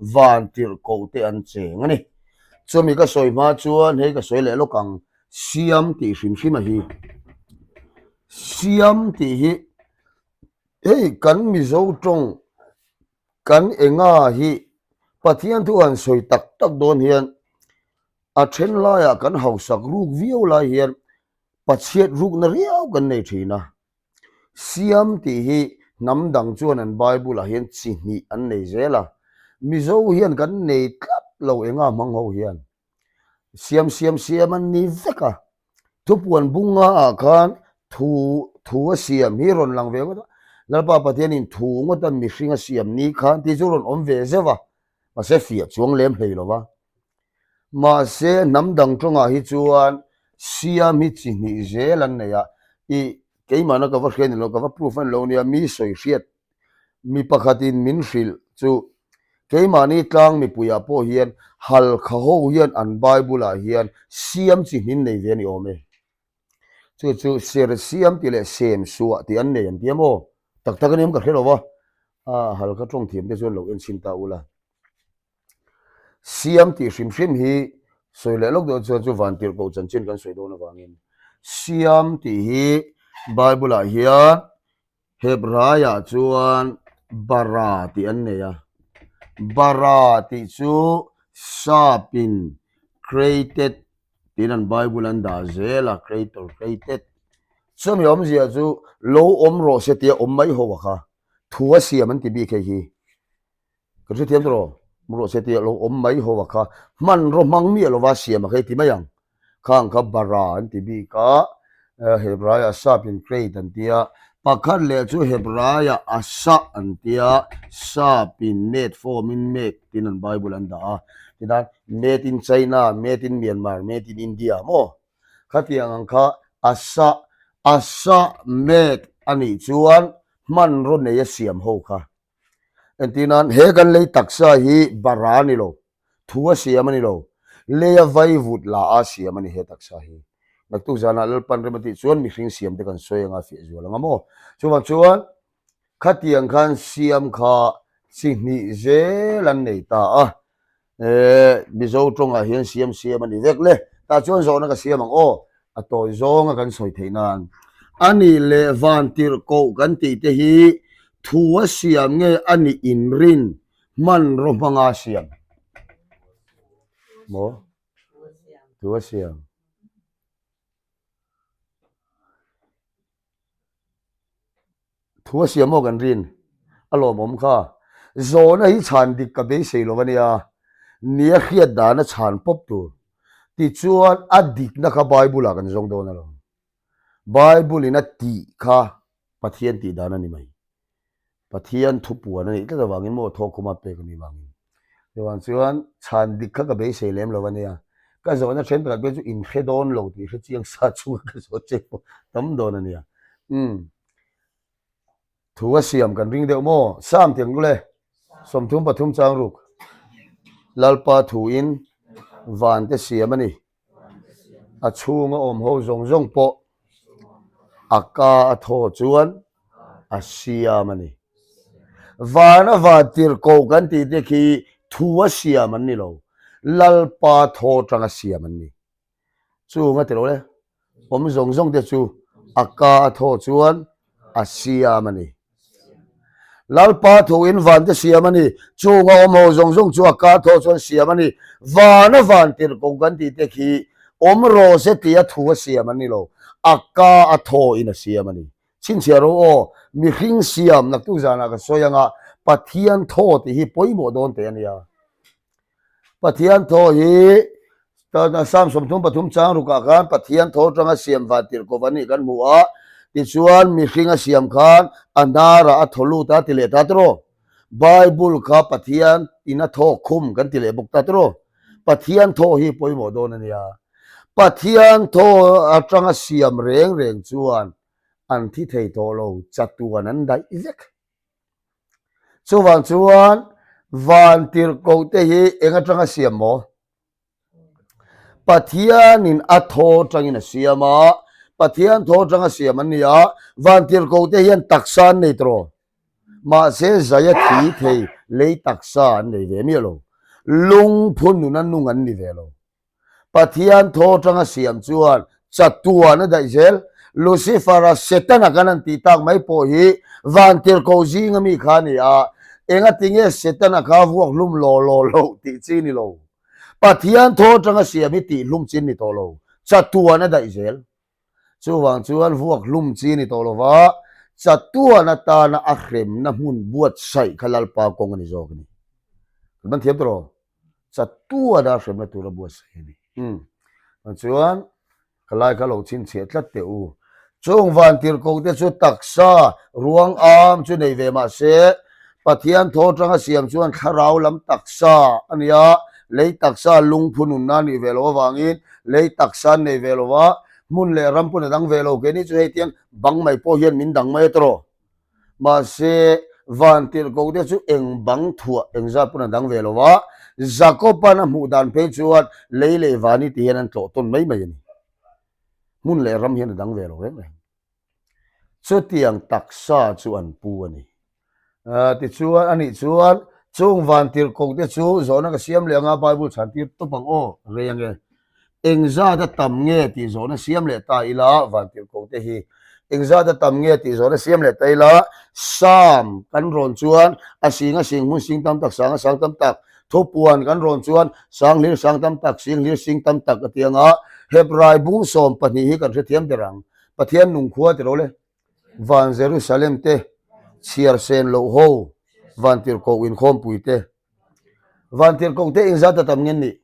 Vantirhkoh te an cheng a ni. Chumi ka sawi hma chuan hei ka sawi leh lawk ang, Siam tih hrim hrim a hi. Siam tih hi hei kan Mizo tawng kan enga hi Pathian thu han sawi tak tak dawn hian a then laiah kan hausak ruk viau lai hian Pachhiat rukna riau kan nei thin a. Siam tih hi hnam dang chuan an Bible ah hian chi hnih an nei zel a, Mizo hian kan nei tlat lo enga hmang ho hian. Siam siam siam an ni vek a, thupuan bunga ah khan thu thu a siam hi rawn lang ve ngawt a, Lalpa Pathianin thu ngawta mihring a siam ni khan tih chu rawn awm ve zeuh a, mahse fiah chuang lem hlei lo va. Mahse hnam dang tawngah hi chuan siam hi chi hnih zel an nei a, ih keimahna ka va hria ni lo, ka va proof a ni lo nia, mi sawi hriat mi pakhatin min hrilh chu keimahni tlang mipuiah pawh hian halkha ho hian an Bible ah hian siam chi hnin nei ve a ni awm e. Chu chu ser siam tih leh sem suah tih an nei an ti a maw? Tak tak a ni em ka hre lo va, a halkha tawng thiam te chuan lo enchhin ta ula. Siam tih hrim hrim hi sawi leh lawk dawn chuan chu vantirhkoh chanchin kan sawi dawn avangin siam tih hi Bible ah hian Hebraiah chuan bara tih an nei a, bara tih chu sapin created tiin an Bible an dah zel a, creator, created. Chumi awmzia chu lo awm rawh se tia awm mai ho a kha, thu a siam an ti bik hei hi. Kan hrethiam tawh rawh, Mawrawh se tia lo awm mai ho a kha hmanraw hmang miah lova siam a kha i ti mai ang. Khang kha bara an ti bik a, Hebraiah sap in crate an ti a, pakhat leh chu Hebraiah asa an ti a, sap in made form in make tiin an Bible an dah a, tichuan made in China, made in Myanmar, made in India maw? Khatiang ang kha asa, asa make a nih chuan hmanraw nei a siam ho kha. Entir nan, he kan lei taksa hi bara a ni lo, thu a siam a ni lo, leia vai vut la a siam a ni he taksa hi. Naktuk zanah Lalpan rem a tih chuan mihring siam te kan sawi anga fiah zual anga maw? Chuvang chuan khatiang khan siam kha chi hnih zel an nei ta a. Eeh Mizo tawngah hian siam siam a ni vek le. Tah chuan zawhna ka siam ang aw. A tawi zawnga kan sawi theih nan. A nih leh vantirhkoh kan tih te hi thu a siam nge a nih inrin hmanraw hmanga siam? Maw? Thu a siam. Thu a siam maw kan rin? A lawmawm kha. Zawhna hi chhan dik ka beisei lo a nia. Nia hriat dana chhan pawp tur. Tichuan a dikna kha Bible ah kan zawng dawn alawm. Bible in a tih kha Pathian tih dan a ni mai. Pathian thupuan a nih tlat avangin maw thawkkhuma pek a nih vangin. Chuvang chuan chhan dik kha ka beisei lem lo a nia. Ka zawhna then pakhat pawh chu inhre dawn lo tih hre chiang sa chunga ka zawh che pawh tam dawn a nia. Umm. Thu a siam kan ring deuh maw? Sam tih ang le. 33 chang ruk. Lalpa thuin van te siam a ni. A chhunga awm ho zawng zawng pawh a ka a thaw chuan a siam a ni. Vana van tirhkoh kan tih te khi thu a siam an ni lo, Lalpa thaw tanga siam an ni. Chung a ti lo le, awm zawng zawng te chu a ka a thaw chuan a siam a ni. Lalpa thuin van te siam a ni, chung a awm ho zawng zawng chu a ka thaw chuan siam a ni. Van a van tirhkoh kan tih te khi awm rawh se tia thu a siam an ni lo, a ka a thaw in a siam a ni. Chhinchhiah ro aw, mihring siam naktuk zanah ka sawi anga Pathian thaw tih hi pawimawh dawn teh a nia. Pathian thaw hi Psalm 33 chang rukah khan Pathian thaw atanga siam van tirhkawp an nih kan hmu a, tichuan mihring a siam khan a hnarah a thaw lut a ti leh ta tawh. Bible kha Pathian in a thaw khum kan ti leh bawk ta tawh. Pathian thaw hi pawimawh dawn a nia. Pathian thaw atanga siam reng reng chuan an thi thei tawh lo, chatuan an daih vek. Chuvang chuan van tirhkoh te hi eng atanga siam maw? Pathianin a thaw atangin a siam a, Pathian thaw atanga siam an ni a, van tirhkoh te hian taksa an nei tawh. Mahse zaia thi thei lei taksa an nei ve miah lo. Lungphu nuna nung an ni ve lo. Pathian thaw atanga siam chuan chatuan a daih zel. Lucifer-a Setana kan han tih tak mai pawh hi vantirhkoh zinga mi kha a ni a, engatinge Setana kha vuak hlum law law loh tih chi ni lo. Pathian thaw atanga siam hi tih hlum chi ni tawh lo, chatuan a daih zel. Chuvang chuan vuak hlum chi ni tawh lova, chatuan atana a hremna hmun buatsaih kha Lalpa kawng a ni zawk a ni. Kan man thiam tawh lo. Chatuana hremna tura buatsaih a ni. Umm. Chuan ka lai kha lo chhinchhiah tlat teh u. Chung vantirhkoh te chu taksa ruang am chu nei ve mah se, Pathian thaw atanga siam chuan thlarau lam taksa a ni a, lei taksa lungphu nunna a nih ve loh avangin lei taksa an nei ve lo va, hmun leh ram pawn a dang ve lo. Keini chu hei tiang bang mai pawh hian min dang mai a tawh. Mahse, vantirhkoh te chu eng bang thuah eng zat pawn a dang ve lo va, Jakoban a hmuh dan phei chuan lei leh vani ti hian an tlawh tawn mai mai a ni. Hmun leh ram hian a dang ve lo reng reng. Chutiang taksa chu an pu a ni. Tichuan, anih chuan chung vantirhkoh te chu zawhna ka siam leh anga Bible chhan tir tawp ang aw, rei ange. Engzat a tam nge tih zawhna siam leh ta ila vantirhkoh te hi. Engzat a tam nge tih zawhna siam leh ta ila Psalm kan rawn chuan a sing a sing hmun sing tam tak sang a sang tam tak thupuan kan rawn chuan sang hlir sang tam tak sing hlir sing tam tak a ti anga Hebrai bung 12 hi kan hrethiam ber ang. Pathian nung khua ti ro le. Van Jerusalem te chhiar sen loh ho vantirhkoh inkhawmpui te. Vantirhkoh te engzat a tam nge nih?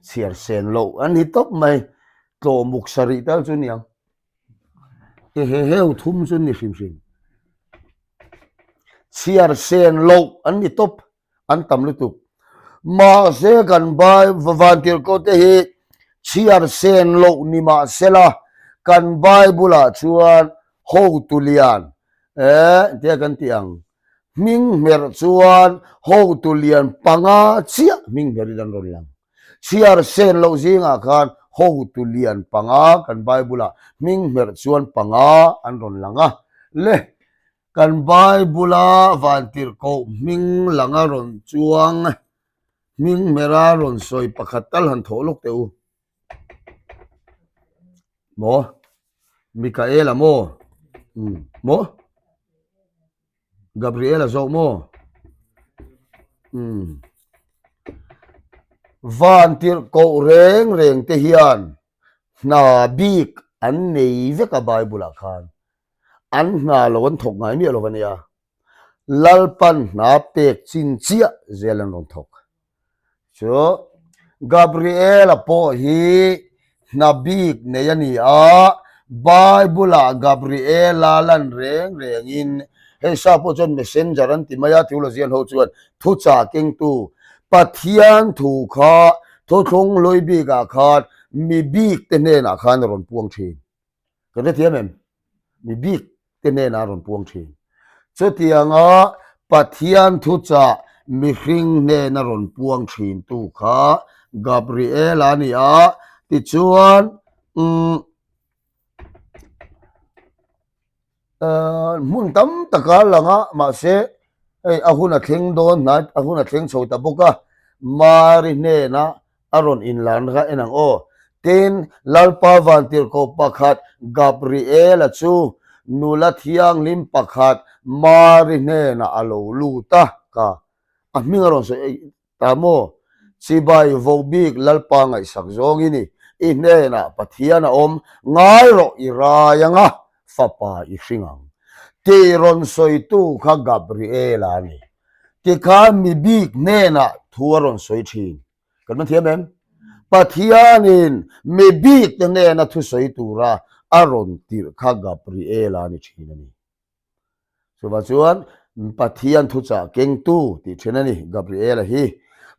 Chhiar sen loh an ni tawp mai. Tlawmuk sarih tal chu niang. Ke he heu thum chu ni hrim hrim. Chhiar sen loh an ni tawp. An tam lutuk. Mahse kan vantirhkoh te hi chhiar sen loh ni mahsela kan Bible ah chuan hotu lian eh tia kan tih ang hming hmerh chuan hotu lian panga chiah hming hmerhin an rawn lang. Chhiar sen loh zingah khan hotu lian panga kan Bible ah hming hmerh chuan panga an rawn lang a. Le Kan Bible-a vantirhkoh hming langa rawn chuang hming hmera rawn sawi pakhat tal han thawh lawk teh u. Maw? Mikaela maw? Umm. Maw? Gabriela zawk maw? Umm. Vantirhkoh reng reng te hian hna bik an nei vek a Bible-ah khan. An hna lo an thawk ngai miah lo a nia. Lalpan hna pek chin chiah zel an rawn thawk. Chu Gabriela pawh hi hna bik nei a ni a, Bible-ah Gabriela lan reng rengin hei sa pawh chuan messenger an ti mai a, theologian ho chuan thuchah kengtu Pathian thu kha thuthlung hlui bikah khan mi bik te hnenah khan a rawn puang thin. Ka hrethiam em? Mi bik te hnenah a rawn puang thin. Chutianga Pathian thuchah mihring hnena rawn puang thintu kha Gabriel a ni a, tichuan umm hmun tam taka lang a, mahse hei a hun a thleng dawn hnai a hun a thleng chho ta bawk a, Mari hnena a rawn inlarna kha en ang aw. Tin, Lalpa vantirhkoh pakhat Gabriela chu nula thianghlim pakhat Mari hnenah a lo lut a, ka a hming a rawn sawi ta maw? Chibai vohbik Lalpa ngaihsak zawng i ni, i hnenah Pathian a awm, ngai rawh i rai anga fapa i hring ang. Tih rawn sawitu kha Gabriela a ni. Tikhan mi bik hnenah thu a rawn sawi thin. Kan man thiam em? Pathianin mi bik te hnena thu sawi tura a rawn tirh kha Gabriela a ni thin a ni. Chuvang chuan Pathian thuchah kengtu tih thin a ni Gabriela hi.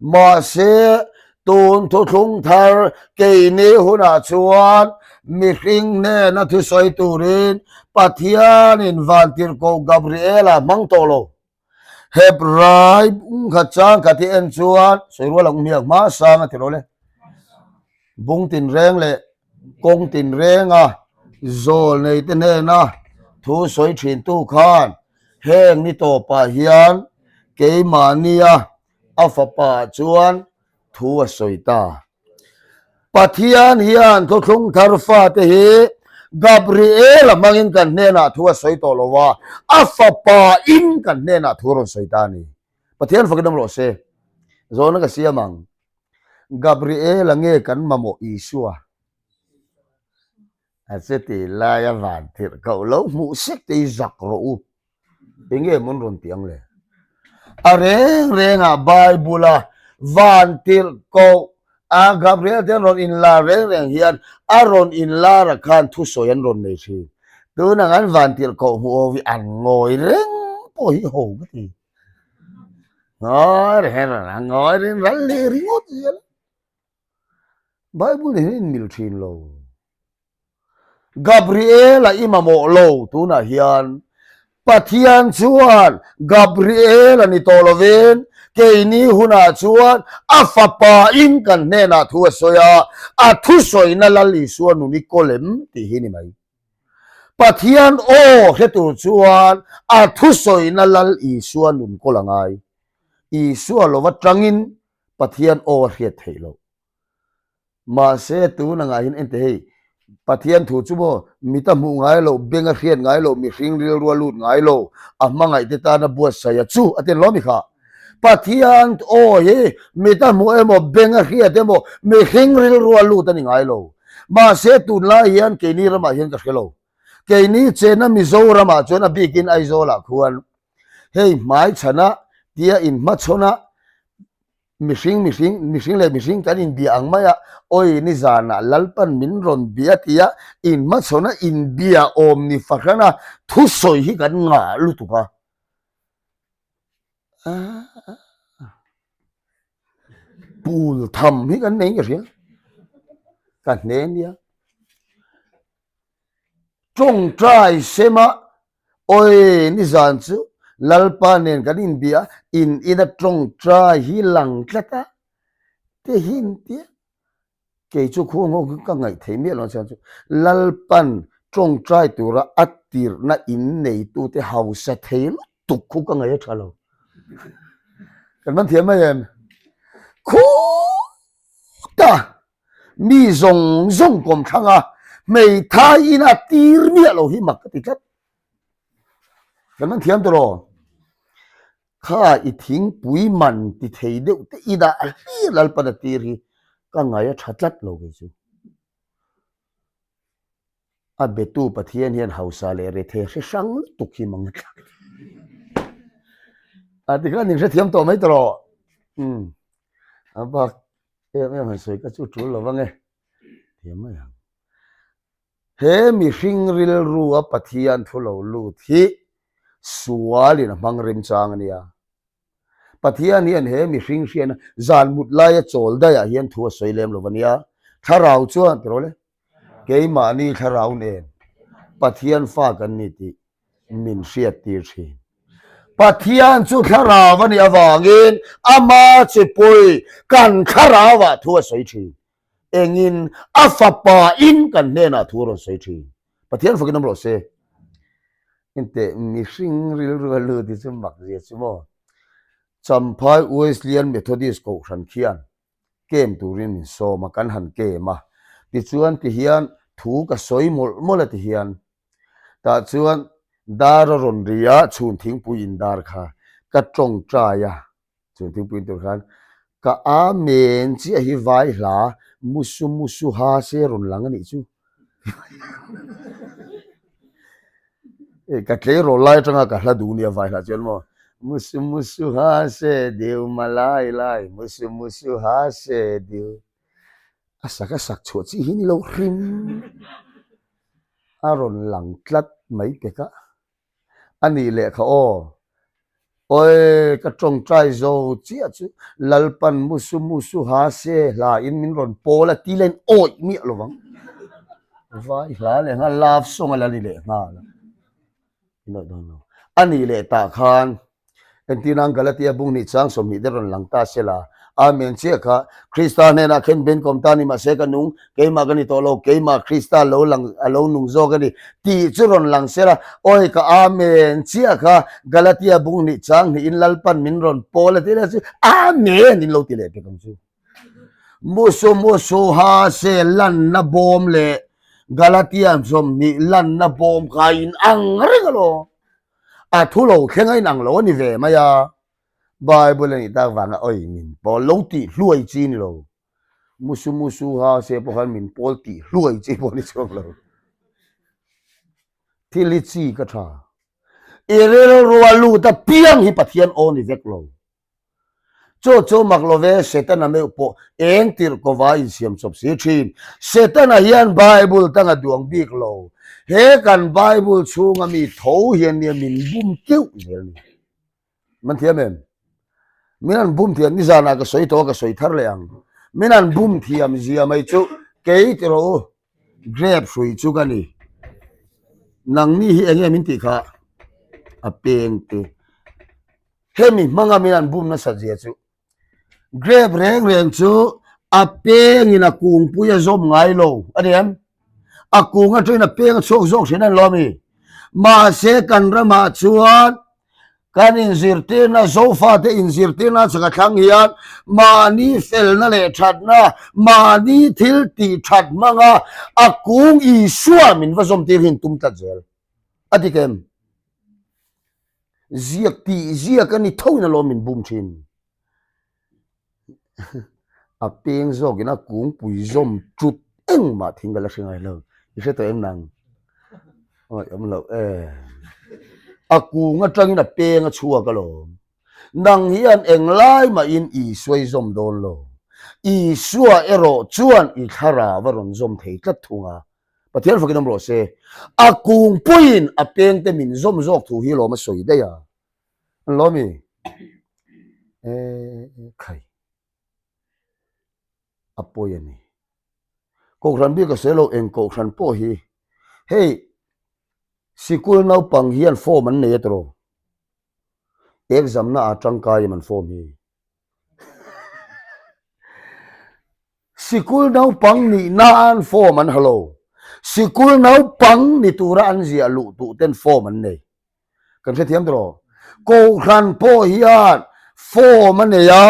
Mahse, tun thuthlung thar keini hunah chuan mihring hnena thusawi turin Pathianin vantirhkoh Gabriela hmang tawh lo. Hebrai bung khat chang khat hi en chuan sawi rual ang hmiak hma sang a ti lo le. Bung tinreng leh kawng tinrenga zawl nei te hnena thu sawi thin tu khan. Heng ni tawpah hian keimahnia a fapa chuan thu a sawi ta. Pathian hian thuthlung thar fate hi Gabriel-a hmangin kan hnenah thu a sawi tawh lo a, a fapa in kan hnenah thu a rawn sawi ta a ni. Pathian fakin awm rawh se. Zawhna ka siam ang. Gabriel-a nge kan mamawh Isua? A che ti laia van tirh koh lo hmuh sek te hi zak rawh u. Enge maw an rawn tih ang le? A reng rengah Bible-a vantirhkoh a Gabriel te an rawn inlar reng reng hian a rawn inlara khan thusawi an rawn nei thin. Tunang an vantirhkoh hmuh ho hi an ngawi reng pawh hi ho ka ti. Ngawi reng reng a ngawi reng ral leh ringawt zel a. Bible nen hian inmil thin lo. Gabriel-a i mamawh lo tunah hian Pathian chuan Gabriel-a ni tawh lovin keini hunah chuan a fapa in kan hnenah thu a sawi a, a thusawina Lal Isua nun i kawl em tih hi ni mai. Pathian aw hre tur chuan a thusawina Lal Isua nun kawl a ngai. Isua lova tangin Pathian aw a hriat theih loh. Mahse, tun angah hian ente hei, Pathian thu chu maw, mit a hmuh ngai lo, beng a hriat ngai lo, mihring rilru a lut ngai lo, a hmangaihte tana buatsaih a chu a ti lawm i kha. Pathian aw hi mit a hmuh emaw, beng a hriat emaw, mihring rilru a lut a ni ngai lo. Mahse, tunlai hian keini ramah hian ka hre lo. Keini chena Mizoramah chuan a bikin Aizawlah khuan hei hmaichhana tia inhmachhawn Mihring mihring, mihring leh mihring kan inbia ang mai a, awi nizanah Lalpan min rawn bia tia inhmachhawn a inbia awm ni fahrana thusawi hi kan ngah lutuk a. Pul tham hi kan nei ka hria, ka hne nia. Tawngtai sema Awi nizan chu Lalpa nen kan inbia in ina tawngtai hi lang tlat a te hi intia kei chu khuang ho khi ka ngaih theih miah lo chuan chu Lalpan tawngtai tura a tirhna in neitute hausa thei lutuk khu ka ngaih a tha lo kan man thiam mai em khuta Mi zawng zawng kawm thlang a, hmeithai ina tir miah lo hi mak ka ti tlat. Kan man thiam tawh Kha i thingpui man ti thei deuh te i dah hlir Lalpan a tir hi ka ngai a tha tlat lo kei chu. A betu Pathian hian hausa leh rethei hre hrang lutuk hi mang a thlak. A tikhan in hrethiam tawh mai tawh. Umm a bak Em em han sawi ka chu tul lo vang e. Thiam mai ang. He mihring rilru a Pathian thu lo lut hi sualin a hmang remchang a nia. Pathian hian he mihring hriatna zan mut laia chawl daihah hian thu a sawi lem lo a nia. Thlarau chuan ti rawh le, keimahni thlarau nen Pathian fa kan ni tih min hriattir thin. Pathian chu thlarau a nih avangin ama chipui kan thlarauah thu a sawi thin. Engin a fapa in kan hnenah thu a rawn sawi thin. Pathian fakin awm rawh se. Enteh mihring rilru a lut hi chu mak zia chu maw. Champhai Wesleyan Methodist Kohhran khian kem turin min sawm a, kan han kem a. Tichuan tihian thu ka sawi mawlh mawlh a tihian Tah chuan dar a rawn ri a, chhun thingpui in dar kha ka tawngtai a, chhun thingpui in tur khan ka amen chiah hi vai hla musu musu ha se rawn lang a nih chu. Ka tleirawl lai atanga ka hla duh nia vai hla chuan maw musu musu ha se diu malai lai musu musu ha se diu A sak a sak chhuah chi hi ni lo hrim a rawn lang tlat mai pek a, a nih leh kha aw, awi ka tawngtai zo chiah chu Lalpan musu musu ha se hla in min rawn pawl a ti len awih miah lo vang, vai hla leh nghal love song a la ni leh nghal a. A nih leh tah khan entirna ang Galatia bung hnih chang 20 te rawn lang ta se la. Amen chiah kha. Krista hnenah khen ben kawm ta ni mahse ka nung, keimah ka ni tawh lo, keimah Krista lo lang, a lo nung zawk a ni tih chu rawn lang sela, awi ka Amen chiah kha Galatia bung hnih chang hnihin Lalpan min rawn pawl a ti leh chu Amen in lo ti leh pek ang chu. Musu musu ha se lanna bawm leh Galatia 20 lanna bawm kha in ang reng alawm. A thu lo thleng a inang lo a ni ve mai a. Bible a nih tak vanga oi min pawl lo tih hluai chi ni lo. Musu musu ha se pawh khan min pawl tih hluai chi pawh ni chuang lo. Thil hi chi ka tha. I rilru a lut a piang hi Pathian aw ni vek lo. Chu chu mak lo ve Setana meuh pawh eng tirh kova insiam chawp si thin. Setana hian Bible tanga duang bik lo. He kan Bible chhunga mi tho hian nia min bum keuh zel ni. Man thiam em? Min an bum thiam nizanah ka sawi tawh a ka sawi thar leh ang. Min an bum thiam zia mai chu kei ti rawh u grape hrui chu ka ni. Nangni hi enge min tih kha a peng te. Hemi hmanga min an bum nasat zia chu Grape reng reng chu a pengin a kungpui a zawm ngai lo a ni em? A kung atangin a peng a chhuak zawk thin a ni lo ami? Mahse kan ramah chuan kan inzirtirna Zofate inzirtirna chhaka thlang hian mahni felna leh thatna, mahni thil tih that hmanga a kung Isua min va zawm tir hi an tum tlat zel a dik em? Ziak tih ziak a ni tho in alawm min bum thin. A peng zawkin a kungpui zawm tut engmah thing ka la hre ngai lo. I hre tawh em nang? Awi awm loh e. A kung atangin a peng a chhuak alawm. Nang hian englai mahin Isua i zawm dawn lo. Isua erawh chuan i thlarau a rawn zawm thei tlat thung a. Pathian fakin awm rawh se. A kungpuiin a pengte min zawm zawk thu hi lawm a sawi daih a. An lawm i? E khai. A pawi a ni. Kohhran bik a sawi lo eng kohhran pawh hi hei sikul naupang hian form an nei a tiraw? Exam na ah tangkai em an form hi? Sikul naupang nih nan form an ha lo. Sikul naupang ni tura an ziah luh duh ten form an nei. Kan hrethiam tawh lo. Kohhran pawh hian form a nei a.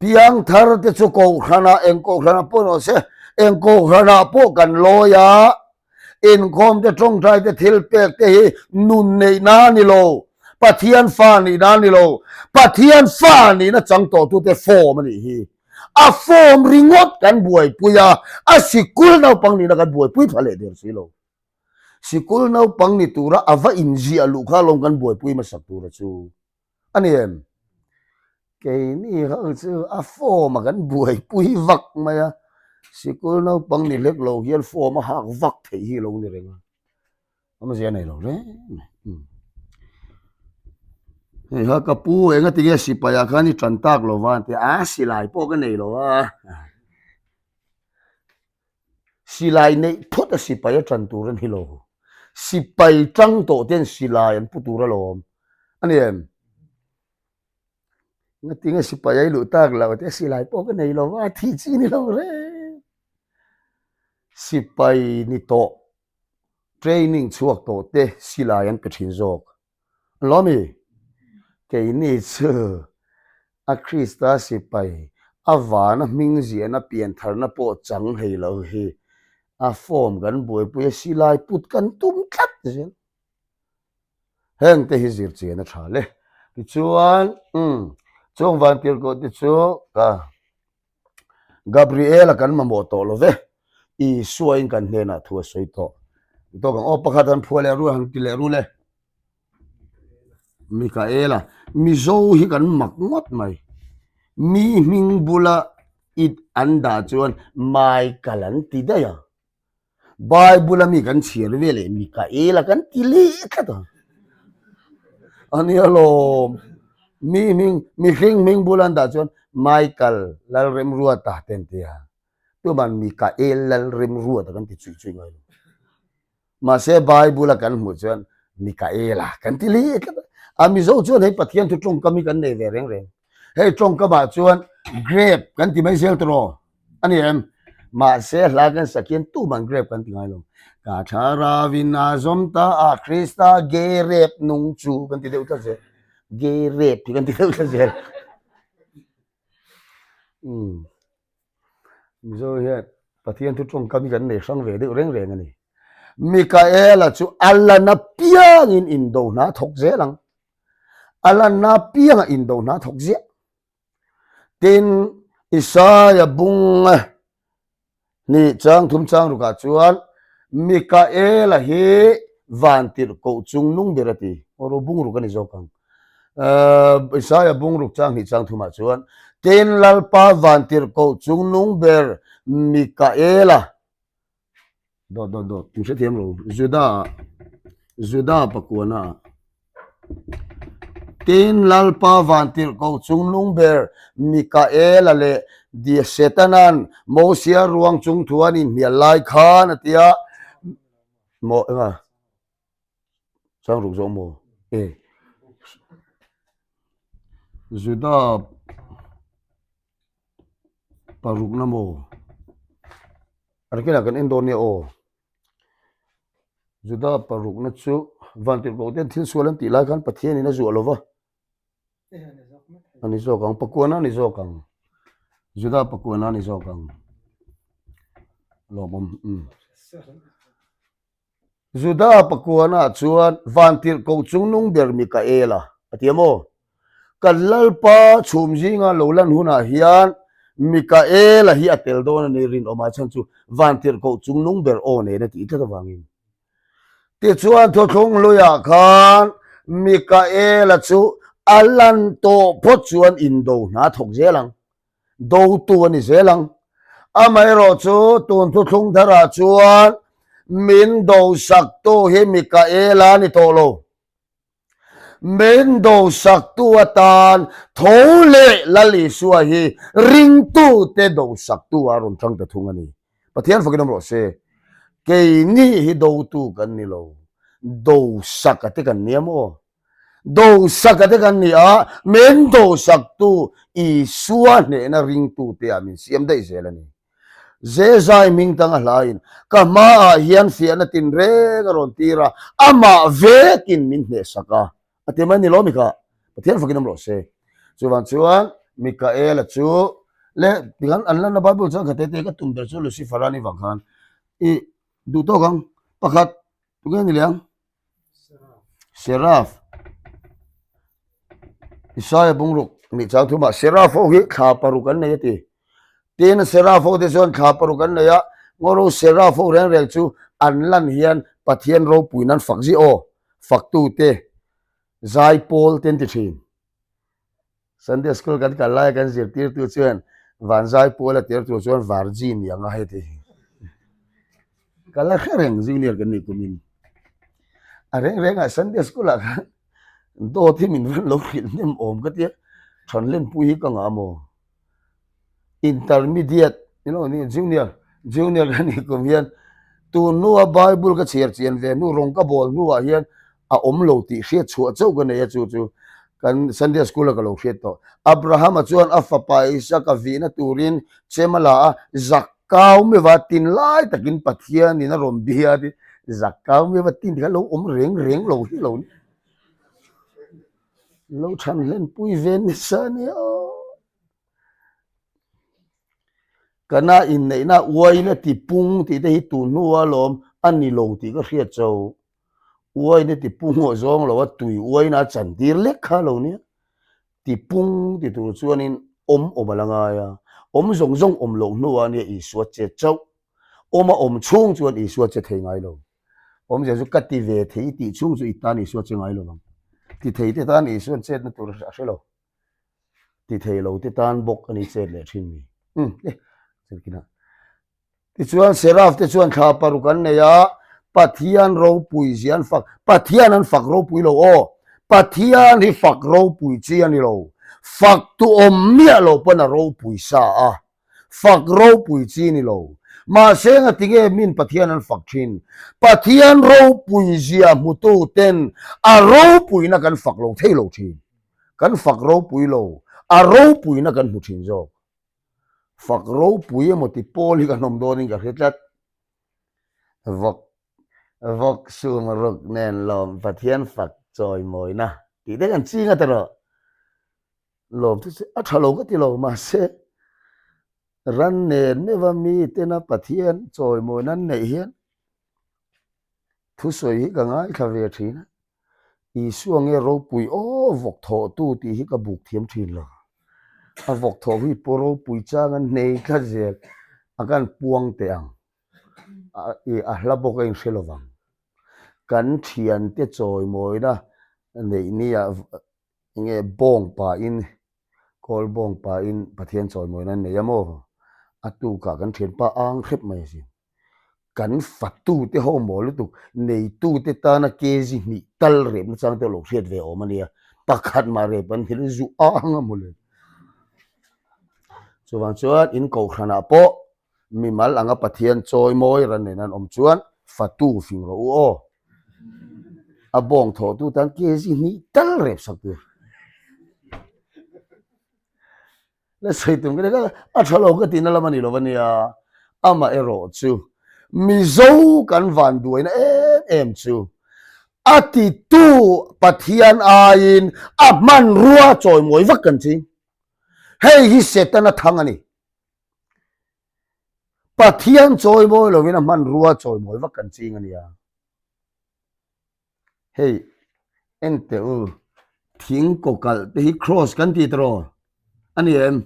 Piangthar te chu kohhranah eng kohhranah pawh ni se eng kohhranah pawh kan lawi a, inkhawm te tawngtai te thil pek te hi nun neihna a ni lo, Pathian fa nihna a ni lo, Pathian fa nihna chang tawh tute form a nih hi. A form ringawt kan buaipui a, a sikul naupang nihna kan buaipui pha leh der si lo. Sikul naupang ni tura a va inziah luh kha alawm kan buaipui hmasak tura chu. A ni em? Keini ho chu a form a kan buaipui vak mai a, sikul naupang ni hlek lo hian form a hak vak theih hi lo ni reng a, awmzia nei lo reng mai. Hei ha ka pu enga tinge sipai ah khan i tan tak lo va an ti a, a silai pawh ka nei lo a. Silai neih phawt a sipai a tan tur a ni lo. Sipai tang tawh ten silai an pu tur alawm. A ni em? Ngatinge sipai a i luh tak lo te silai pawh ka nei lo va, thih chi ni lo reng. Sipai ni tawh, training chhuak tawh te silai an pe thin zawk. Lawmi, keini chu a Krista sipai, a vana hming ziahna piantharna pawh chang hlei lo hi a form kan buaipui a silai put kan tum tlat zel. Heng te hi zir chian a tha le. Tichuan, umm, chung vantirhkoh te chu ka Gabriel-a kan mamawh tawh lo ve, Isua-in kan hnenah thu a sawi tawh. Tawk ang aw, pakhat han phuah leh ru, han ti leh ru le. Mikaela, Mizo hi kan mak ngawt mai. Mi hming bula it an dah chuan Michael an ti daih a. Bible a mi kan chhiar ve leh Mikaela kan ti leh tlat a. A nia lawm. Mi hming, mihring hming bula an dah chuan Michael Lalremruata te an ti a. Tuman Mikael Lalremruata kan ti chui chui ngai lo. Mahse Bible a kan hmuh chuan Mikaela kan ti leh tlat a. A Mizo chuan hei Pathian thu tawngkam hi kan nei ve reng reng. Hei tawngkamah chuan grape kan ti mai zel tawh a ni em? Mahse hla kan sak hian tuman grape kan ti ngai lo. Ka thlarauin a zawm ta a Krista gerep nung chu kan ti deuh tlat zel. Gerep hi kan ti deuh tlat zel. Umm. Mizo hian Pathian thu tawngkam hi kan nei hrang ve deuh reng reng a ni. Mikaela chu a lan apiangin indo hna thawk zel ang. A lan apianga indo hna thawk ziah. Tin, Isaia bung hnih chang thum chang rukah chuan Mikaela hi vantirhkoh chung nung ber a ti. Aw ro bung ruk a ni zawk ang. Isaia bung ruk chang hnih chang thumah chuan Tin, Lalpa vantirhkoh chung nung ber Mikaela Dawt dawt dawt in hrethiam lo Juda Juda pakuana Tin Lalpa vantirhkoh chungnung ber Mikaela leh Setana'n Mosia ruang chung thu an inhnial lai khan a ti a maw enga chang ruk zawk maw e Juda Parukna maw? A kinah kan en dawn nia aw. Juda parukna chu vantirhkoh ten thil sual an tih lai khan Pathianin a zuah lo va. A ni zawk ang, pakuana a ni zawk ang. Juda pakuana a ni zawk ang. Lawmawm. Um. Juda pakuana chuan vantirhkoh chungnung ber Mikaela a ti a maw? Kan Lalpa chhum zinga lo lan hunah hian Mikaela hi a tel dawn a ni rinawm a chhan chu vantirhkoh chungnung ber aw nen a tih tlat avangin. Tichuan thuthlung luiah khan Mikaela chu a lan tawh phawt chuan indo hna thawk zel ang. Dotu a ni zel ang. Amaherawh chu tun thuthlung tharah chuan min dosaktu hi Mikaela a ni tawh lo. Min dosaktu atan tho leh Lal Isua hi ringtute dosaktu a rawn tang ta thung a ni. Pathian fakin awm rawh se. Keini hi dotu kan ni lo. Dosaka te kan nia maw? Dosaka te kan ni a, min dosaktu Isua hnehna ringtute ah min siam daih zel a ni. Zezai hming tang a hlain, Ka hmaah hian fiahna tinreng a rawn tir a, amah vekin min hnehsak a. A ti mai ni lo Mika? Pathian fakin awm rawh se. Chuvang chuan Mikaela chu leh tikhan an lanna Bible chuan kha tete ka tum ber chu Lucifer-a ni vang khan i duh tawk ang. Pakhat, tunge ni leh ang? Seraf Isaia bungruk nih chang thumah Seraf ho hi thla paruk an nei a ti. Tin Seraf ho te chuan thla paruk an nei a, Ngawro Seraf ho reng reng chu an lan hian Pathian ropuiin an fak zia aw, faktute zaipawl te an ti thin. Sunday school kan kal laia kan zirtirtu chuan vanzai pual a tir tur chuan virgin ni anga hei ti. Ka la hre reng junior kan nih kumin. A reng rengah Sunday school ah khan dawt hi min rawn lo hrilh hnem awm ka tia Thanlenpui hi ka ngah maw? Intermediate you know ni junior junior ka nih kum hian tun hnua Bible ka chhiar chian ve hnu rawng ka bawl hnuah hian a awm lo tih hriat chhuah chauh ka nei a chu chu kan Sunday school a ka lo hriat tawh. Abrahama chuan a fapa Isaka vihna turin chem a la a, zak kau meuha tin lai takin Pathianin a rawn bia a ti. Zak kau meuha tin kha lo awm reng reng lo hi lo ni. Lo than hlenpui ve nasa a nia aw. Kana inneihna uaina tipung tih te hi tun hnua lawm a ni lo tih ka hriat cho. Uaina tipung aw zawng lo a tui uaina a chantir lek kha lo nia. Tipung ti tur chuanin awm awm a la ngai a, awm zawng zawng awm loh hnuah nia Isua che chauh. Awm a awm chhung chuan Isua che thei ngai lo. Awmzia chu ka ti ve thei tih chhung chu i tan Isua che ngai lo vang. Ti thei te tan Isua'n chetna tur a hre lo. Ti thei lo te tan bawk a ni chet leh thin ni. Umm e chirkina. Tichuan Seraf te chuan thla paruk an nei a, Pathian ropui zia an fak, Pathian an fak ropui lo aw, Pathian hi fak ropui chi a ni lo, fak tu awm miah lo pawn a ropui sa a, fak ropui chi ni lo. Mahse ngatinge min Pathian an fak thin? Pathian ropui zia hmutu ten a ropuina kan fak lo thei lo thin. Kan fak ropui lo. A ropuina kan hmu thin zawk. Fak ropui emaw ti pawl hi kan awm dawnin ka hre tlat. Vawk vawk sum ruk nen lawm Pathian fak chawimawina tih te kan ching a tawh. Lawm chu a tha lo ka ti lo mahse ran nen meuha mi tena Pathian chawimawina an neih hian Thusawi hi ka ngaithla ve thin a, Isua nge ropui aw vawk thawhtu tih hi ka buk thiam thin lo. A vawk thawh hi pawh ropui chang an hnei tlat zel a kan puang teh ang, a hla bawk a inhre lo vang. Kan thiante chawimawina neih nia enge bawng pahin kawl bawng pahin Pathian chawimawina an nei a maw? A tukah kan thianpa ang hrep mai a sin. Kan fatute ho maw lutuk neitute tana kg hnih tal rep nachang te lo hriat ve awm a nia, pakhat mah rep an hil zu ang a mawle. Chuvang chuan in kohhranah pawh mimal anga Pathian chawi mawi ran nen an awm chuan fatu fing rawh u aw. A bawng thawhtu tan kg hnih tal rep sak tur. La sawi tum ka ni a tha lo ka tihna lam a ni lo ania, amah erawh chu Mizo kan van duaina em em chu a titu Pathian aiin a hmanrua chawimawi vak kan ching. Hei hi Setana thang a ni. Pathian chawimawi lovin a hmanrua chawimawi vak kan ching ania. Hei en teh u, thing kaw kalh te hi cross kan ti tawh a ni em?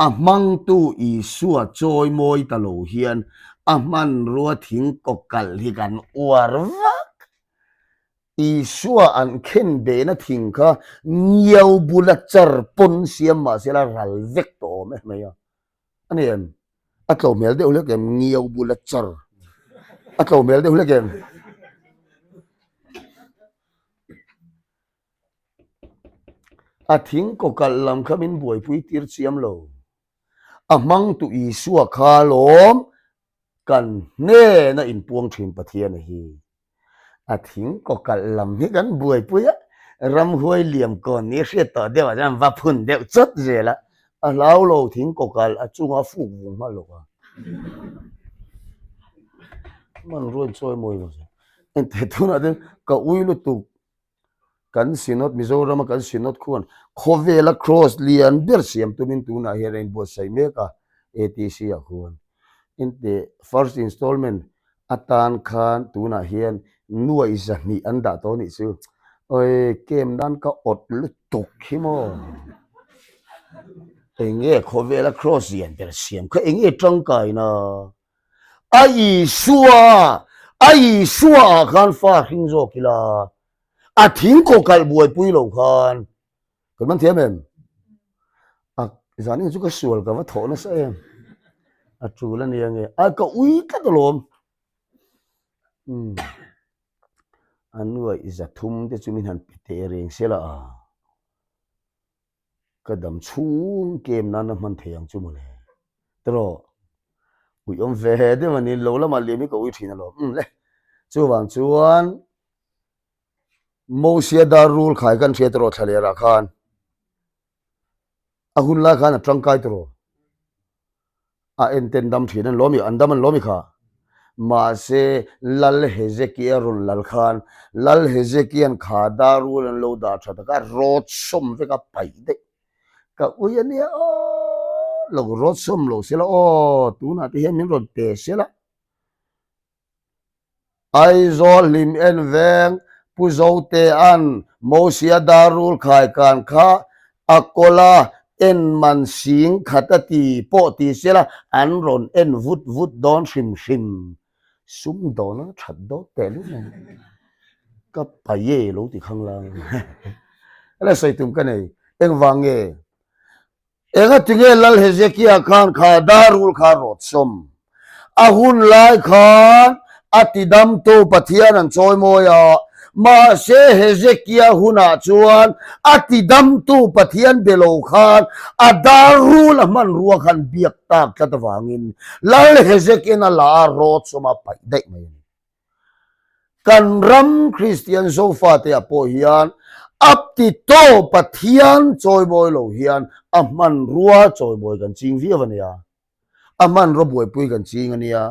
A hmangtu Isua chawi mawi ta lo hian a hmanrua thing kaw kalh hi kan uar vak. Isua an khen behna thing kha ngiau bula char pawn siam mahse la ral vek tawh awm em mai a. A ni em? A tlo hmel deuh hlek em? Ngiau bula char. A tlo hmel deuh hlek em? A thing kaw kalh lam kha min buaipui tir chiam lo. A hmangtu Isua kha lawm kan hnena inpuang thin Pathian a hi. A thing kaw kalh lam hi kan buaipui a, ramhuai liam kawn ni hriat tawh deuh ah chuan va phun deuh chawt zel a, a hlau lo thing kaw kalh a chunga fuk vung nghal lo a. Hmanrua in chawi mawi lo zel. Engteh tunah chuan ka ui lutuk Kan Synod, Mizorama kan Synod khuan khawvela Cross lian ber siam tumin tunah hian a inbuatsaih mek a, ATC ah khuan. Inte first installment atan khan tunah hian nuaih zahnih an dah tawh anih chu. Awii kem nan ka awt lutuk hi maw. Enge khawvela Cross lian ber siam kha enge tangkaina? A Isua, a Isua ah khan fa hring zawk ila, a thing kaw kalh buaipui lo khan kan man thiam em? A zan in chu ka sual ka va thawh nasa em? A tul a nia nge? A ka ui tlat alawm. Umm a nuaih zathum te chu min han pe teh reng se la a. Ka dam chhung kem nan a hman thei ang chu mawle. Tawh ui awm ve deuh a ni, lo lamah liam hi ka ui thin alawm. Umm le, chuvang chuan Mosia dar rul khai kan hria tawh thla lerah khan a hun lai khan a tangkai tawh. A enten dam thin an lawm i, an dam an lawm i kha. Mahse, Lal Hezekia rawn lal khan, Lal Hezekia'n kha dar rul an lo dah tha tak a, rawt sawm vek a paih daih. Ka ui a nia aw, lo rawt sawm lo sela aw, tunah te hian min rawn pe sela. Aizawl hlim en veng Pu Zotea'n Mosia dar rul khai kan kha a kawl a, en man sing khat a ti pawh ti sela an rawn en vut vut dawn hrim hrim. Sum dawn a that dawn teh lul mai. Ka pai e lo ti khang lang. Ela sawi tum ka nei. Engvang nge? Engatinge Lal Hezekia khan kha darul kha rawt sawm? A hun lai khan a tidamtu Pathian an chawi mawi a, mahse Hezekia hunah chuan a tidamtu Pathian be lo khan a darul a hmanrua khan biak tak tlat avangin Lal Hezekian a la a rawt sawm a paih daih mai a ni. Kan ram Kristian Zofate ah pawh hian. A ti tawp Pathian chawimawi lo hian a hmanrua chawimawi kan ching viau a nia. A hmanraw buaipui kan ching a nia.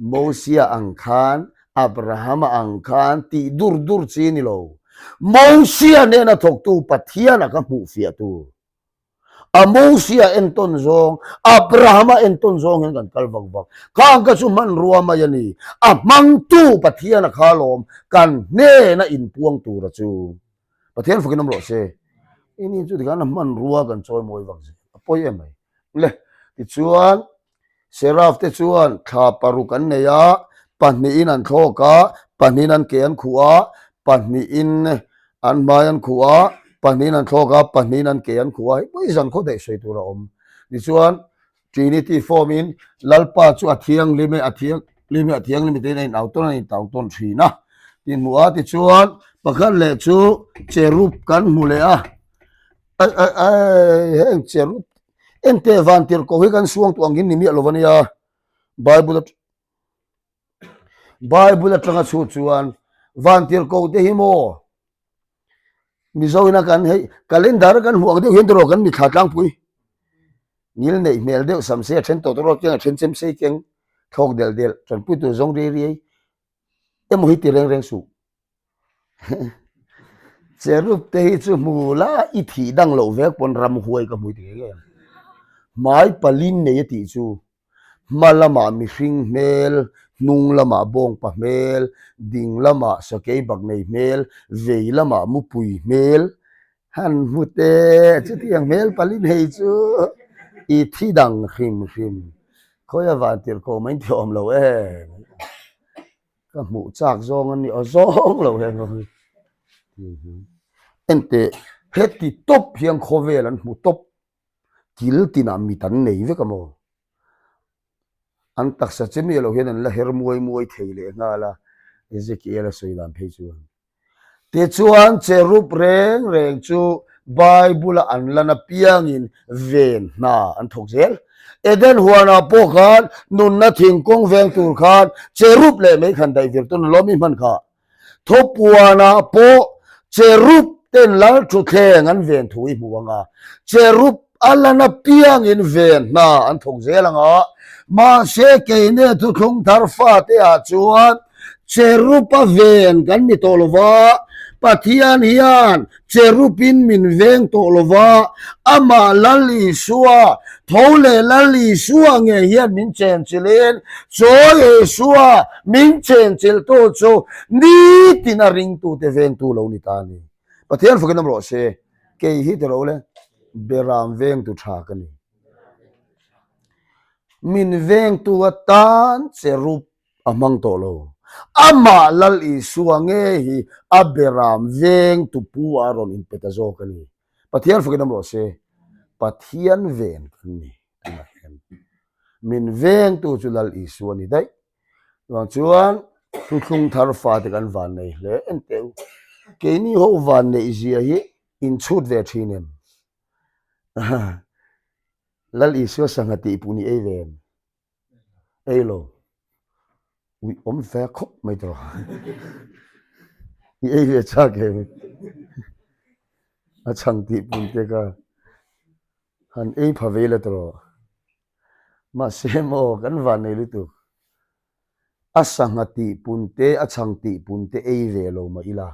Mosia ang khan, Abrahama ang khan tih dur dur chi ni lo. Mosia nena thawktu Pathian a ka hmuh fiah tur. A Mosia entawn zawng, Abrahama entawn zawng hian kan kal vak vak. Khang kha chu hmanrua mai a ni. A hmangtu Pathian a kha lawm kan hnena inpuang tura chu. Pathian fakin awm rawh se. Ini chu tikhan a hmanrua kan chawi mawi vak zel. A pawi em mai. Le, tichuan Seraf te chuan thla paruk an nei a, pahnihin an thlawk a, pahnihin an ke an khuh a, pahnihin an hmai an khuh a, pahnihin an thlawk a, pahnihin an ke an khuh a, hei pawh hi zan khaw daih sawi tur a awm. Tichuan Trinity form in Lalpa chu a thianghlim e, a thianghlim e, a thianghlim e tiin a inau tawn a intau tawn thin a tih hmuh a. Tichuan pakhat leh chu cherub kan hmu leh a, heng cherub Enteh van tirhkoh hi kan suang tawh angin ni miah lo a nia. Bible Bible atanga chhut chuan van tirhkoh te hi maw Mizo ina kan hei calendar kan hmuh ang deuh hian tawh kan mithla tlangpui ngil neih hmel deuh sam se a then tawh tawh keng a then chem sei keng thlawk del del tanpui tur zawng riai riai emaw hi ti reng reng suh. Cherub te hi chu hmu la i thih dang loh vek pawn ramhuai ka hmui ti ngei ngei ang. Hmai palin nei a tih chu hma lamah mihring hmel, hnung lamah bawngpa hmel, ding lamah sakei bak nei hmel, vei lamah mupui hmel han hmu teh chutiang hmel palin hei chu i thi dang hrim hrim khawi a van tirh ko mai ti awm lo em. Ka hmuh chak zawng a ni aw zawng lo heng ho hi. Enteh heti tawp hian khawvel an hmu tawp kil tinah mit an nei vek a maw? An taksa che miah lo hian an la her muai muai thei leh nghal a Ezekiel a sawi dan phei chuan. Tichuan, cherub reng reng chu Bible-a an lan apiangin ven hna an thawk zel. Eden huanah pawh khan nunna thingkung veng tur khan cherub leh mei khan daih vir tun lawm i hman kha. Thawpuanah pawh cherub ten lal thutthleng an ven thu i hmu ang a, cherub a lan apiangin ven hna an thawk zel ang a, mahse keini thuthlung thar fate ah chuan Cherupa ven kan ni tawh lo va, Pathian hian cherupin min veng tawh lo va, amah Lal Isua, tho leh Lal Isua ngei hian min chenchilhin, chawi Isua min chenchilhtu chu nitin a ringtute vengtu lo ni ta a ni. Pathian fakin awm rawh se, kei hi ti ro le, Beram vengtu tha ka ni. Min vengtu atan cherup a hmang tawh lo. Amah Lal Isua ngei hi a beram veng tupu a rawn inpe ta zawk a ni. Pathian fakin awm rawh se, Pathian ven kan ni tunah hian. Min vengtu chu Lal Isua a ni daih. Chuvang chuan thuthlung thar fate kan van nei hle en teh u. Keini ho van neih zia hi inchhut ve thin em? Lal Isua sangha tih pawh ni ei ve em? Ei lo. Ui awm ve khawp mai tawh. I ei ve chak em? A chhang tih pun te ka han ei pha ve la tawh. Mahse maw kan van nei lutuk. A sangha tih pun te a chhang tih pun te ei ve lo mah ila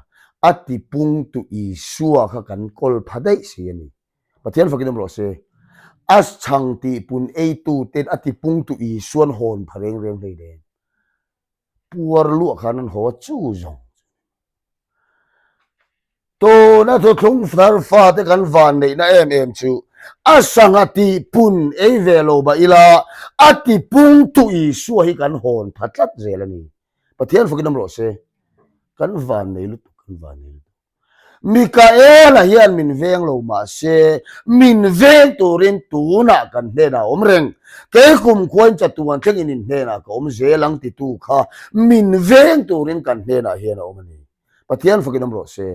a tipung tu Isua kha kan kawl pha daih si a ni. Pathian fakin awm rawh se. A chhang tih pun eitu ten a tipungtu Isuan hawn pha reng reng hlei nen. Puar luah khan an haw a chu zawng. Tuna thuthlung thar fate kan van neihna em em chu a sangha tih pun ei ve lo bah ila a tipungtu Isua hi kan hawn pha tlat zel a ni. Pathian fakin awm rawh se. Kan van nei lutuk, kan van nei lutuk. Mikaela hian min veng lo mah se, min veng turin tunah kan hnenah a awm reng. Kei kumkhuain chatuan thlengin in hnenah ka awm zel ang titu kha min veng turin kan hnenah hian a awm a ni. Pathian fakin awm rawh se.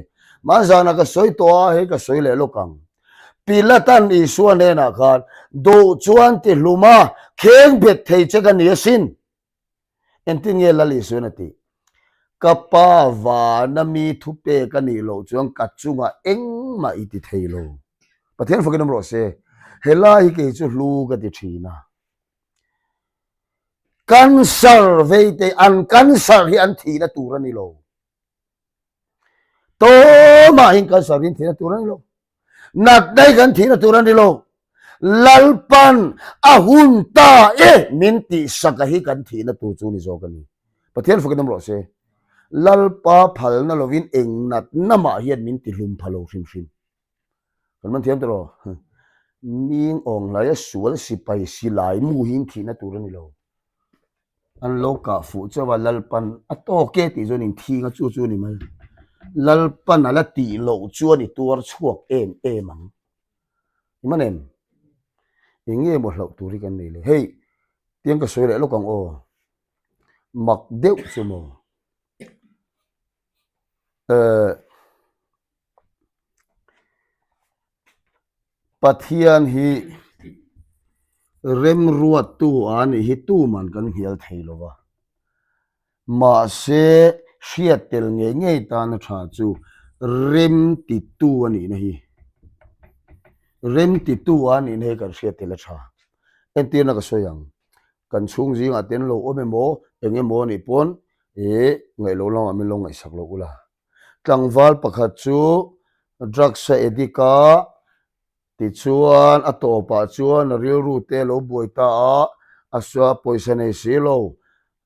Hmanzana ka sawi tawh a, hei ka sawi leh lawk ang. Pilatan Isua hnenah khan, Duh chuan ti hlum a, kheng bet thei che ka ni asin. Engtin nge Lal Isuan a tih? Ka Pa vana mi thupek a nih loh chuan ka chungah engmah i ti thei lo. Pathian fakin awm rawh se. Helai hi kei chu hlu ka ti thin a. Cancer vei te, an cancer hi an thihna tur a ni lo. Tawmah hin cancer hi an thihna tur a ni lo. Natna hi kan thihna tur a ni lo. Lalpan a hun ta e min tihsaka hi kan thihna tur chu ni zawk a ni. Pathian fakin awm rawh se. Lalpa phalna lovin eng natna mah hian min tihlum pha lo hrim hrim. Kan man thiam tawh lo. Ming awng hlaia sual sipai silai mu hi in thihna tur a ni lo. An lo kah fuh chauh a, Lalpan a tawk e tih chuan in thing a, chu chu a ni mai. Lalpan a la tih loh chuan i tuar chhuak em em ang. I man em? Eng nge maw hlauh tur hi kan nei le? Hei, tiang ka sawi leh lawk ang aw. Mak deuh chu maw? Eh. Pathian hi remruattu a nih hi tuman kan hnial thei lo va, mahse hriat tel ngei ngei tana tha chu remtitu a nihna hi remtitu a nihna hi kan hriat tel a tha. Entirna ka sawi ang, kan chhung zingah te an lo awm emaw eng emaw a nih pawn ih ngaihloh lamah min lo ngaihsak lo ula. Tlangval pakhat chu drugs a addict a, tichuan a tawpah chuan a rilru te a lo buai ta a, a sua pawisa nei si lo,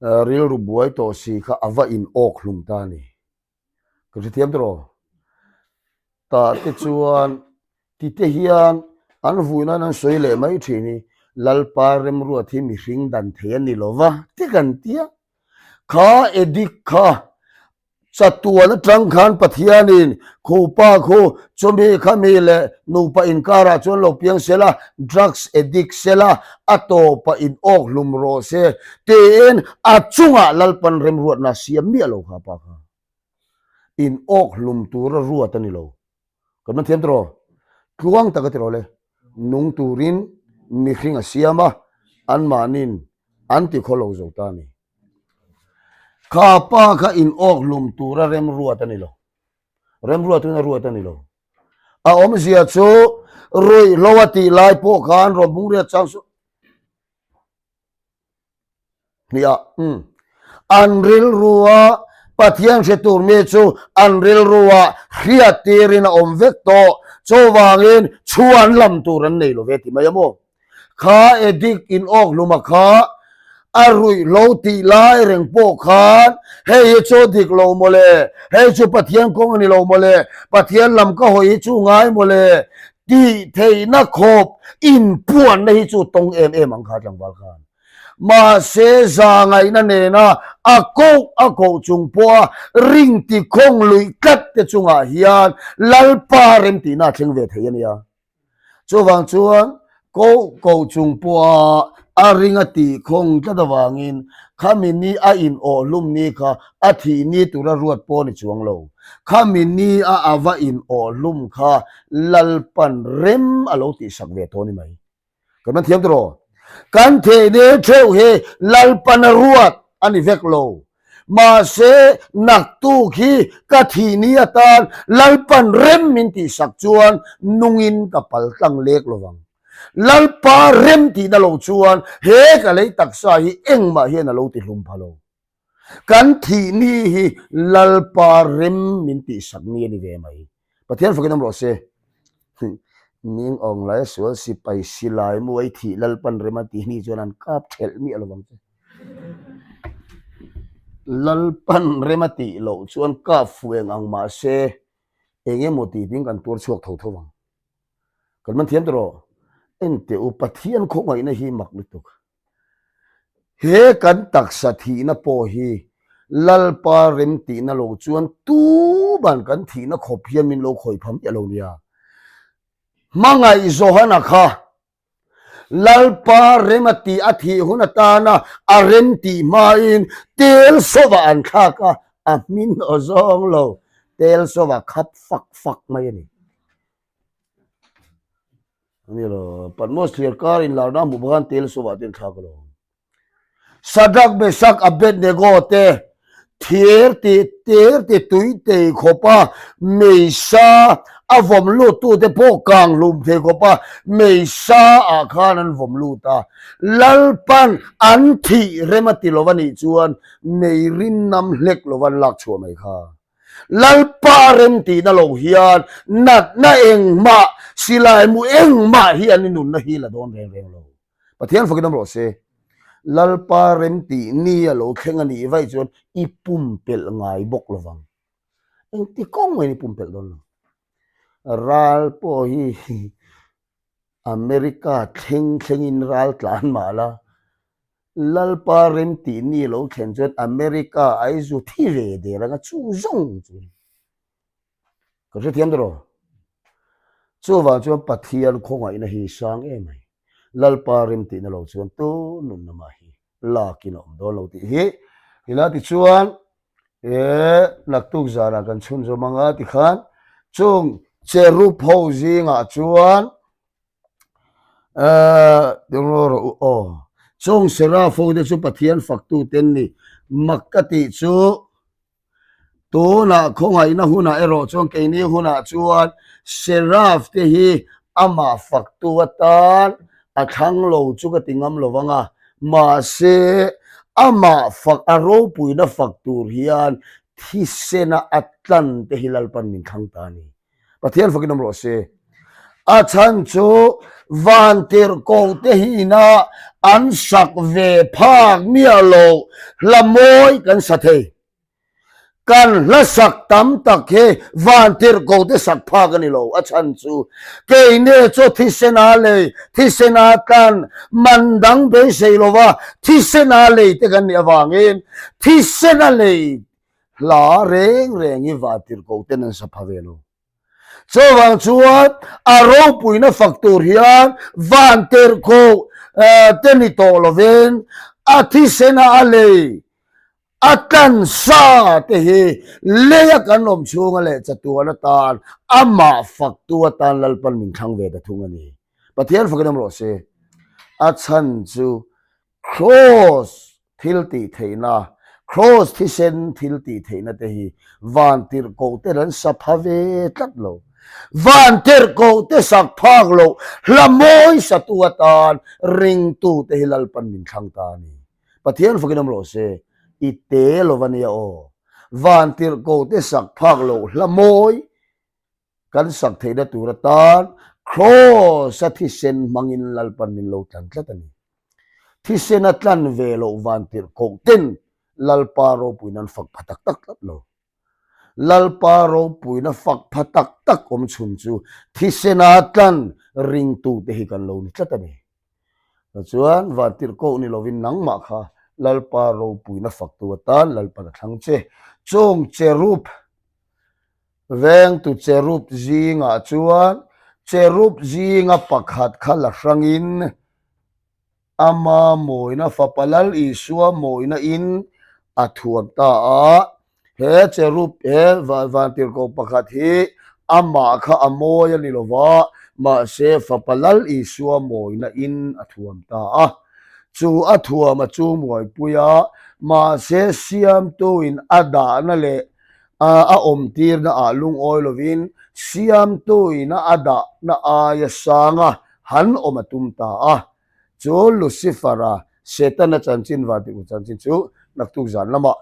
rilru buai tawh si kha a va in awk hlum ta a ni. Ka hrethiam tawh rawh. Tah te chuan tite hian an vui nan an sawi leh mai thin hi Lalpa remruat hi mihring dan thei a ni lo va ti kan tia. Kha addict kha Chatuan atang khan Pathianin khupa khu chumi khami leh nupa inkarah chuan lo piang sela, drugs addict sela, a tawpa in awk hlum rawh se tiin a chungah Lalpan remruatna a siam miah lo kha pa kha. In awk hlum tura ruat a ni lo. Kan man thiam tawh tluang tak a ti rawh le. Nung turin mihring a siam a, anmahnin an ti khaw lo zo ta a ni. Kha pa kha in awk hlum tura remruat a ni lo. Remruat in a ruat a ni lo. A awmzia chu ruihhlo a tih lai pawh khan rawn bung riat chang su hnih ah umm an rilrua Pathian hre tur mi chu an rilrua hriat tirin a awm vek tawh. Chuvangin chhuan lam tur an nei lo ve ti mai a maw? Kha addict in awk hluma kha a ruih lo tih lai reng pawh khan hei hi chu dik lo mawle, hei chu Pathian kawng a ni lo mawle, Pathian lam ka hawi hi chu ngai mawle tih theihna khawp inpuanna hi chu tawng em em ang kha tlangval khan. Mahse zangaihna nena a koh a koh chung pawha ring ti khawng luih tlat te chungah hian Lalpa remtihna a thleng ve thei a nia. Chuvang chuan koh koh chung pawha a ring a tih khawng tlat avangin khami ni a in awh hlum ni kha a thih ni tura ruat pawh a ni chuang lo. Khami ni a a va in awh hlum kha Lalpan rem a lo tihsak ve tawh a ni mai. Kan man thiam tawh. Kan thehne theuh hi Lalpan a ruat a ni vek lo. Mahse, naktuk hi ka thih ni atan Lalpan rem min tihsak chuan nungin ka pal tlang lek lo vang. Lalpa rem tihna lo chuan he ka lei taksa hi engmah hian a lo ti hlum pha lo. Kan thih ni hi Lalpa rem min tihsak ni a ni ve mai. Pathian fakin awm rawh se. Ning awng lai a sual sipai silai muai thih Lalpan rem a tih ni chuan an kap thelh miah lo vang che. Lalpan rem a tih loh chuan kap fuh eng ang mah se eng emaw tih tin kan tuar chhuak tho tho vang. Kan man thiam tawh rawh. Enteh u Pathian khawngaihna hi mak lutuk. He kan taksa thihna pawh hi Lalpa remtihna lo chuan tuman kan thihna khawp hian min lo khawih phah miah lo nia. Hmangaih Johana kha Lalpa rem a tih a thih hun atana a remtih hmain tel sawva an thlak a, a hmin aw zawng lo tel sawva khap fak fak mai a ni. Ani lo, Patmos thlir kar in larna hmuh bawk khan tel sawvah te an thlak alawm. Shadrach, Meshach, Abednego te. Thir ti tir ti tui tei khawpa meisa a vawm lut tute pawh kang hlum thei khawpa meisa ah khan an vawm lut a. Lalpan an thih rem a ti lo a nih chuan mei rinnam hlek lo an lak chhuah mai kha. Lalpa rem tihna lo hian natna engmah, silai mu engmah hi an inunna hi la dawn reng reng lo. Pathian fakin awm rawh se. Lalpa remtih ni a lo thleng a nih vaih chuan i pumpelh ngai bawk lo vang. Engti kawng maiin i pumpelh dawn lo. Ral pawh hi America thleng thlengin ral tlan mah la, Lalpa remtih ni a lo thlen chuan America ai zu thi ve der anga chu zawng chu. Ka hrethiam ta rawh. Chuvang chuan Pathian khawngaihna hi sang em mai. Lalpa rem tihna lo chuan tu nunna mah hi lakin a awm dawn lo tih hi ila tichuan e naktuk zanah kan chhunzawm anga tikhan chung cherub ho zingah chuan rawh u aw chung seraph ho te chu Pathian faktute an ni mak ka tih chu Tunah khawngaihna hunah erawh chuan keini hunah chuan Seraph te hi amah faktu atan a thlang lo chu ka ti ngam lo vang a, mahse amah fak a ropuina fak tur hian thisena a tlan te hi Lalpan min thlang ta a ni. Pathian fakin awm rawh se. A chhan chu vantirhkoh te hina an sak ve phak miah lo hla mawi kan sa thei. Kan hla sak tam tak hi vantirhkoh te sak phak a ni lo. A chhan chu keini chu thisen a lei, thisen a tlan, man dang beisei lova thisen a lei te kan nih avangin thisen a lei Hla reng reng hi vantirhkoh ten an sa pha ve lo. Chuvang chuan a ropuina fak tur hian vantirhkoh te ni tawh lovin a thisena a lei a tlan sa te hi leia kan awm chhunga leh chatuan atan amah faktu atan Lalpan min thlang ve ta thung a ni. Pathian fakin awm rawh se. A chhan chu Kraws thil tih theihna, Kraws thisen thil tih theihna te hi vantirhkoh ten an sa pha ve tlat lo. Vantirhkoh te sak phak loh hla mawi satu atan ringtu te hi Lalpan min thlang ta a ni. Pathian fakin awm rawh se, i te lo va nia aw. Vantirhkoh te sak phak loh hla mawi Kan sak theihna tur atan Kraws-a thisen hmangin Lalpan min lo tlan tlat a ni. Thisen a tlan ve loh vantirhkoh ten Lalpa ropuina an fak pha tak tak tlat lo. Lalpa ropuina fak pha tak tak awm chhun chu thisena tlan ringtute hi kan lo ni tlat a ni. Tichuan vantirhkoh ni lovin nangmah kha Lalpa ropuina faktu atan Lalpan a thlang che. Chung cherub Vengtu cherub zingah chuan cherub zinga pakhat kha la hrangin ama mawina Fapa Lal Isua mawina in a thuam ta a. He cherub, he vantirhkoh pakhat hi amah kha a mawi a ni lo va, mahse Fapa Lal Isua mawina in a thuam ta a. Chu a thuam a chu muaipui a, mahse Siamtuin a dahna leh a awmtirna ah lungawi lovin Siamtuina a dahna aia sanga han awm a tum ta a. Chu Lucifer-a, Setana chanchin vantirhkoh chanchin chu naktuk zan lamah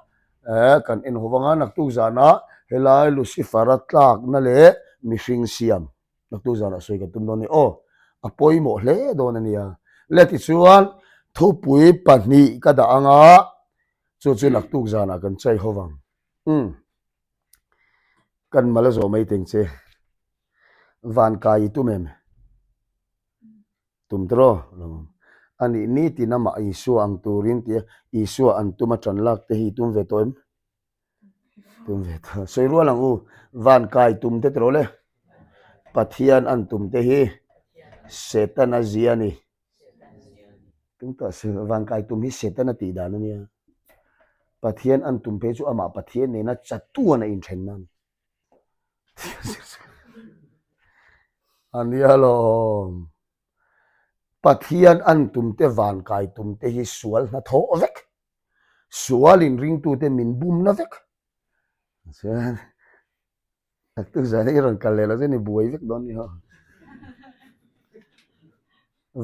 kan en ho vang a, naktuk zanah helai Lucifer-a tlakna leh mihring siam naktuk zanah sawi kan tum dawn a ni. Aw, a pawimawh hle dawn a nia. Le tichuan thupui pahnih ka dah ang a, chu chu naktuk zanah kan chai ho vang. Umm. Kan mal a zawh mai teng che. Van kai i tum em? Tum tawh lo. A nih nitin amah Isua ang turin tia Isua an tum a tan lak te hi i tum ve tawh em? Tum ve tawh. Sawi rual ang u. Van kai tum te tawh le. Pathian an tum te hi Setana zia a ni. Tum tawh se van kai tum hi Setana tih dan a nia. Pathian an tum phei chu amah Pathian nena chatuan a inthen na a ni. A nia lawm. Pathian an tum te van kai tum te hi sual hnathawh vek. Sualin ringtute min bumna vek. Chuan naktuk zan hi i rawn kal leh lo chuan i buai vek dawn ni ho.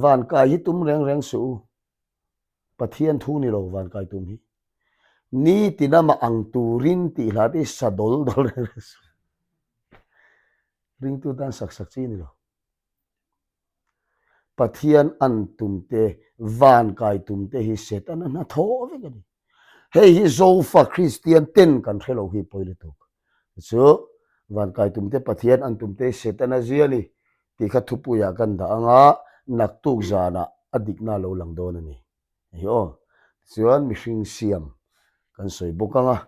Van kai hi tum reng reng suh u. Pathian thu ni lo van kai tum hi. Nitin amah ang turin tih hla te hi sa dawl dawl reng reng suh. Ringtu tan sak sak chi ni lo. Pathian an tum te, van kai tum te hi Setana hnathawh vek a ni. Hei hi Zofa Kristian ten kan hre lo hi pawi lutuk. Chu van kai tum te, Pathian an tum te hi Setana zia a ni tih kha thupuiah kan dah ang a, naktuk zanah a dikna a lo lang dawn a ni. Hei aw, tichuan mihring siam kan sawi bawk ang a,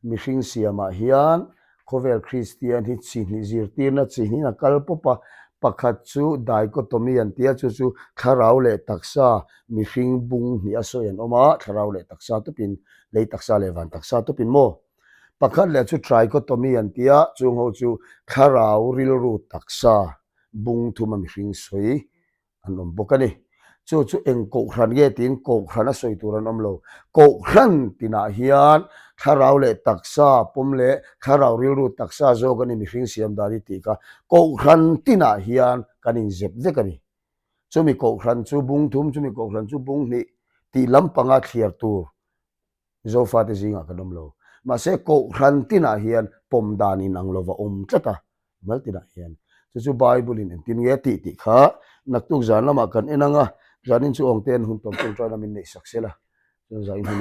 mihring siamah hian khawvel Kristian hi chi hnih zirtirna chi hnihin a kal pawp a, pakhat chu dichotomy an ti a, chu chu thlarau leh taksa mihring bung hnih a sawi an awm a, thlarau leh taksa tupin, lei taksa leh van taksa tupin maw? Pakhat leh chu trichotomy an ti a, chung ho chu thlarau rilru taksa bung thuma mihring sawi an awm bawk a ni. Chu chu eng kohhran nge tiin kohhran a sawi tur an awm lo. Kohhran tinah hian thlarau leh taksa pawm leh thlarau rilru taksa zawk a ni mihring siam dan hi tih kha kohhran tinah hian kan inzep vek a ni. Chumi kohhran chu bung thum, chumi kohhran chu bung hnih tih lampanga thliar tur Zofate zingah kan awm lo. Mahse, Kohhran tinah hian pawm dan inang lova awm tlat a, mal tinah hian. Chu chu Bible-in engtin nge a tih tih kha naktuk zan lamah kan en ang a, zanin chu awngte'n hun tawm tawngtaina min neihsak sela, chuan zain hun.